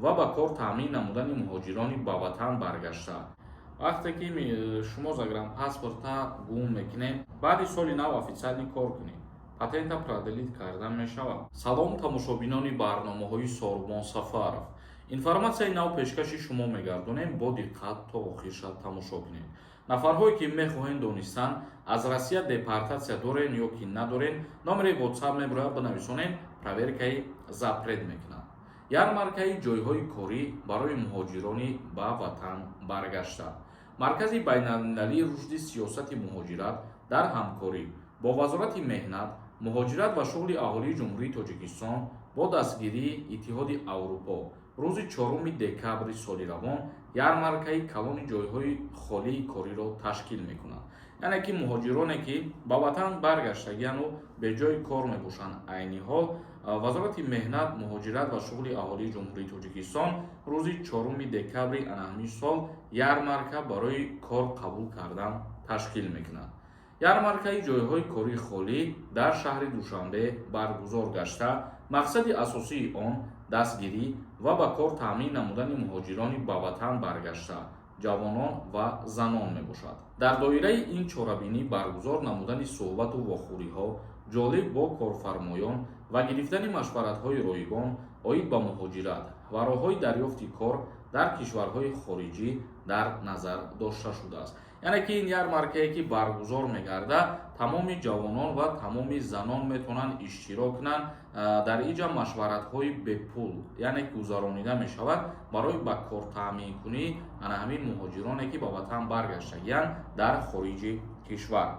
Ва ба кор таъмин намудани муҳоҷирони ба ватан баргашта. Вақте ки шумо загранпаспорта гум мекунед, баъди соли нав официально кор кунед, патента продлить карда мешавад. Салом, тамошобинони барномаҳои Сорбон Сафаров! Информатсияи нав пешкаши шумо мегардонем, бо диққат то охирша тамошо кунед. Нафарҳое, ки мехоҳед донистан, аз Россия депортатсия дорен ё ки надорен, номери WhatsApp мебарояд, бинависонед, проверкаи запрет мекунад. Ярмаркаи ҷойҳои корӣ барои муҳоҷирони ба ватан баргашта. Маркази байналмилалии рушди сиёсати муҳоҷират дар ҳамкорӣ бо Вазорати меҳнат, муҳоҷират ва шуғли аҳолии Ҷумҳурии Тоҷикистон бо дастгирии Иттиҳоди Аврупо рӯзи 4 декабри соли равон ярмаркаи калони ҷойҳои холии кориро ташкил мекунад. Яъне ки муҳоҷироне, ки ба ватан баргаштагиану беҷои кор мебошанд, айни ҳол Вазорати меҳнат, муҳоҷират ва шуғли аҳолии Ҷумҳурии Тоҷикистон рӯзи 4 декабри анаҳамин сол ярмарка барои кор қабул кардан ташкил мекунад. Ярмаркаи ҷойҳои кории холӣ дар шаҳри Душанбе баргузор гашта, мақсади асосии он дастгирӣ ва ба кор таъмин намудани муҳоҷирони ба ватан баргашта, ҷавонон ва занон мебошад. Дар доираи ин чорабинӣ баргузор намудани суҳбату вохӯриҳо ҷолиб бо корфармоён ва гирифтани машваратҳои ройгон оид ба муҳоҷират ва роҳҳои дарёфти кор дар кишварҳои хориҷӣ дар назар дошта шудааст. Яъне ки ин ярмаркае, ки баргузор мегардад, тамоми ҷавонон ва тамоми занон метавонанд иштирок кунанд. Дар инҷа машваратҳои бепул, яъне гузаронида мешавад барои ба кор таъминкунии ана ҳамин муҳоҷироне, ки ба ватан баргаштагианд дар хориҷи кишвар.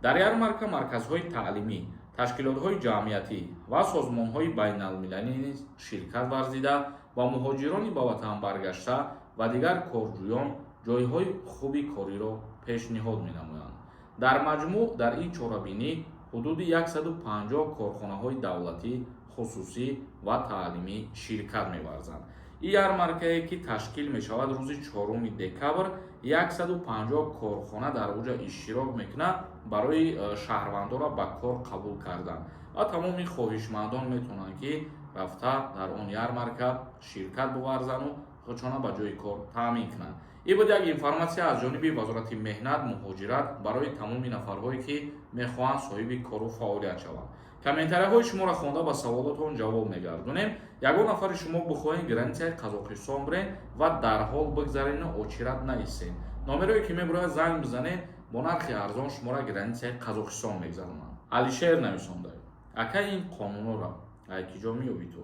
Дар ярмарка марказҳои таълимӣ, ташкилотҳои ҷамъиятӣ ва созмонҳои байналмилалӣ низ ширкат варзида ва муҳоҷирони ба ватан баргашта ва дигар корҷӯён ҷойҳои хуби кориро пешниҳод менамоянд. Дар маҷмӯъ дар ин чорабинӣ ҳудуди 150 корхонаҳои давлатӣ, хусусӣ ва таълимӣ ширкат меварзанд. Ин ярмаркае, ки ташкил мешавад рӯзи 4 декабр, 150 корхона дар оҷа иштирок мекунад барои шаҳрвандонро ба кор қабул кардан ва тамоми хоҳишмандон метавонанд, ки рафта дар он ярмарка ширкат буварзану худшона ба ҷои кор таъмин кунанд. Ин буд як информатсия аз ҷониби Вазорати меҳнат, муҳоҷират барои тамоми нафарҳое, ки мехоҳанд соҳиби кору фаъолият шаванд. Комментарияҳои шуморо хонда, ба саволотон ҷавоб мегардонем. Ягон нафари шумо бихоҳед границаи Қазоқистон бирен ва дарҳол бигзарену очередь наистен, номерое, ки мебурояд, занг бизанед, бо нархи арзон шуморо границаи Қазоқистон мегзаронанд. Алишер нависонда: «Ака, ин қонунҳоро ай ки ҷо меёбӣ ту?»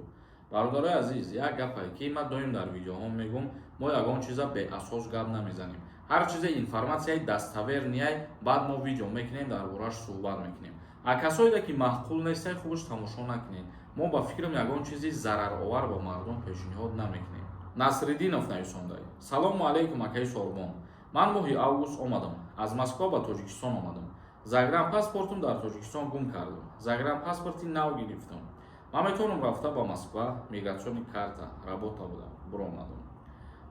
Бародарои азиз, як гапае, ки ман доим дар видеоҳом мегӯм: мо ягон чиза беасос гап намезанем. Ҳар чизе информатсияи достоверный, баъд мо видео мекунем, дар борааш суҳбат мекунем. А касоеда, ки маъқул нестай, хубаш тамошо накунед. Мо ба фикрам ягон чизи зараровар ба мардум пешниҳод намекунем. Насриддинов нависонда: «Салому алайкум, акаи Сорбон. Ман моҳи август омадам, аз Москва ба Тоҷикистон омадам. Загранпаспортум дар Тоҷикистон гум кардам, загранпаспорти нав гирифтам. Ман метавонам рафта ба Москва, миграционный карта работа буда буромадам?»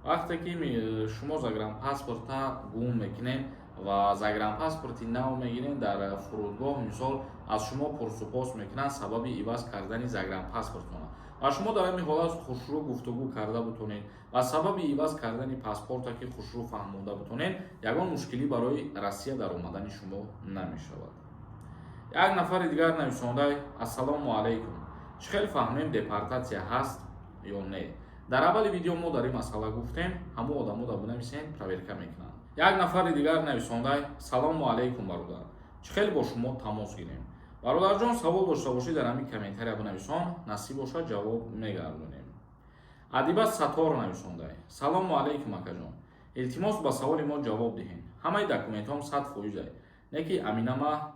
Вақте ки шумо загранпаспорта гум мекунед ва загранпаспорти нав мегиред, дар фурудгоҳ, мисол, аз шумо пурсупос мекунанд сабаби иваз кардани загранпаспортона ва шумо дар ҳамин ҳолат хушрӯ гуфтугӯ карда бутонед ва сабаби иваз кардани паспорта ки хушрӯ фаҳмонда бутонед, ягон мушкилӣ барои Россия дар омадани шумо намешавад. Як нафари дигар нависонда: «Ассалому алайкум, чӣ хел фаҳмем, депортатсия ҳаст ё не?» Дар аввали видео мо дар ин масъала гуфтем, ҳамон одамода бинависем, проверка мекунанд. Як нафари дигар нависонда: «Салому алайкум, бародар, чӣ хел бо шумо тамос гирем?» Бародарҷон, савол дошта бошӣ, дар ҳамин комментария бинависон, насиб бошад, ҷавоб мегардонем. Адиба Сатор нависонда: «Салому алайкум, акаҷон, илтимос, ба саволи мо ҷавоб диҳем. Ҳамаи документҳом 100%-ай, не ки аминама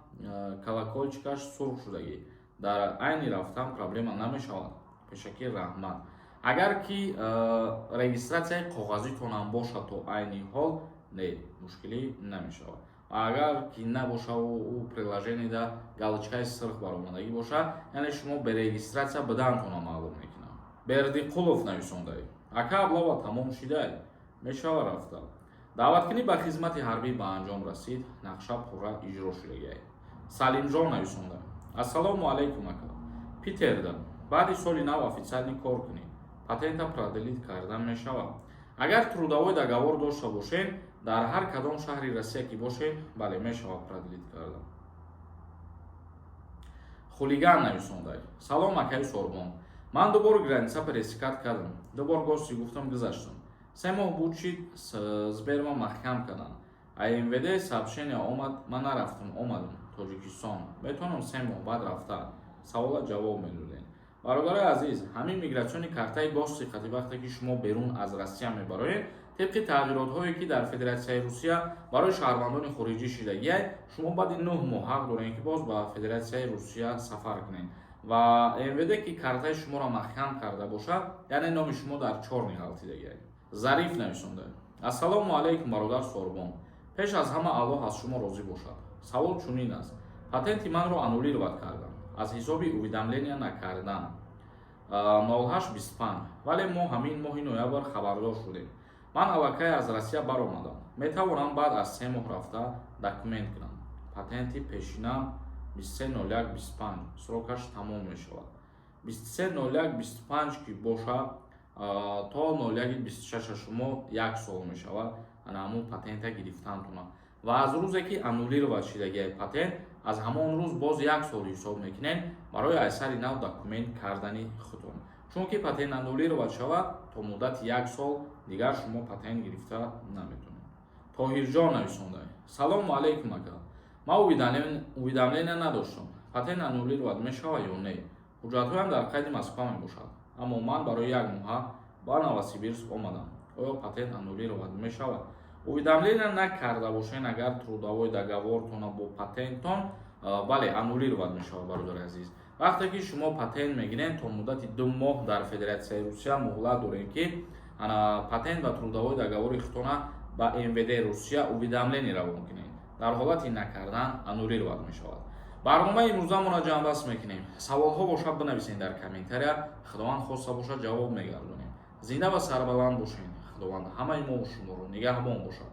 колокольчикаш сурх шудагӣ. Дар айни рафтан проблема намешавад? Пешакӣ раҳмат». Агар ки регистратсияи коғазитонам бошад, то айни ҳол не, мушкилӣ намешавад. Агар ки набошаву ӯ приложениеда галочкаи сирх баромадагӣ бошад, яъне шумо бе регистратсия бидаантона маълум мекунад. Бердиқулов нависондаи: «Ака, облава тамом шидай, мешава рафта?» Даъваткунӣ ба хизмати ҳарбӣ ба анҷом расид, нақша пурра иҷро шудагиай. Салимҷон нависонда: «Ассалому алайкум, ака, Питерда баъди соли нав официально кор кунӣ, патента продлить карда мешавад?» Патента продлить кардан мешавад. Агар трудовой договор дошта бошед, дар ҳар кадом шаҳри Россия ки бошед, бале, мешавад продлить кардан. Хулиган нависондай: «Салом, акаи Сорбон, ман ду бор граница пересекать кардам, ду бор гости гуфтам, гузаштам. 3 моҳ буд шид, Сберма маҳкам кардам. А МВД сообщение омад, ман нарафтам, омадам Тоҷикистон. Метавонам 3 моҳ баъд рафта?» Савола ҷавоб медодем. Бародарои азиз, ҳамин миграционный картаи гости қати вақте ки шумо берун аз Россия мебароед, тибқи тағйиротҳое, ки дар Федератсияи Русия барои шаҳрвандони хориҷӣ шидагиай, шумо баъди 9 моҳ ҳақ доред, ки боз ба Федератсияи Русия сафар кунед. Ва МВД ки картаи шуморо маҳкам карда бошад, яъне номи шумо дар чёрный ғалтидагиай. Зариф нависонда: «Ассалому алайкум, бародар Сорбон, пеш аз ҳама Аллоҳ аз шумо розӣ бошад. Савол чунин аст: патенти манро аннулировать кардам аз ҳисоби уведомления накардан 08.25, вале мо ҳамин моҳи ноябр хабардор шудем. Ман аллакай аз Россия баромадам. Метавонам баъд аз 3 моҳ рафта документ кунам? Патенти пешинам 23.01.25 срокаш тамом мешавад». 23.01.25 ки бошад, то 01.26 шумо як сол мешавад ана ҳамун патента гирифтантона. Ва аз рӯзе ки аннулировать шидагиай патент, аз ҳамон рӯз боз як сол ҳисоб мекунед барои аз сари нав документ кардани худтон, чунки патент аннулировать шавад, то муддати як сол дигар шумо патент гирифта наметавонед. Тоҳирҷон нависонда: «Салому алайкум, ака, ман уведомления надоштам. Патент аннулировать мешавад ё не? Ҳуҷҷатҳоям дар қайди Москва мебошад, аммо ман барои як моҳа ба Новосибирск омадам. Оё патент аннулировать мешавад?» Уведомления накарда бошед агар трудовой договортона бо патенттон, бале, аннулировать мешавад. Бародари азиз, вақте ки шумо патент мегиред, то муддати 2 моҳ дар Федератсияи Русия муҳлат дорем, ки патент ва трудовой договори худтона ба МВД Русия уведомление равон кунед. Дар ҳолати накардан аннулировать мешавад. Барномаи имрӯзамонро ҷамъбаст мекунем. Саволҳо бошад, бинависед дар комментария, Худованд хоста бошад, ҷавоб мегардонем. Зинда ва сарбаланд бошед. Худованд ҳамаи мо шуморо нигаҳбон бошад.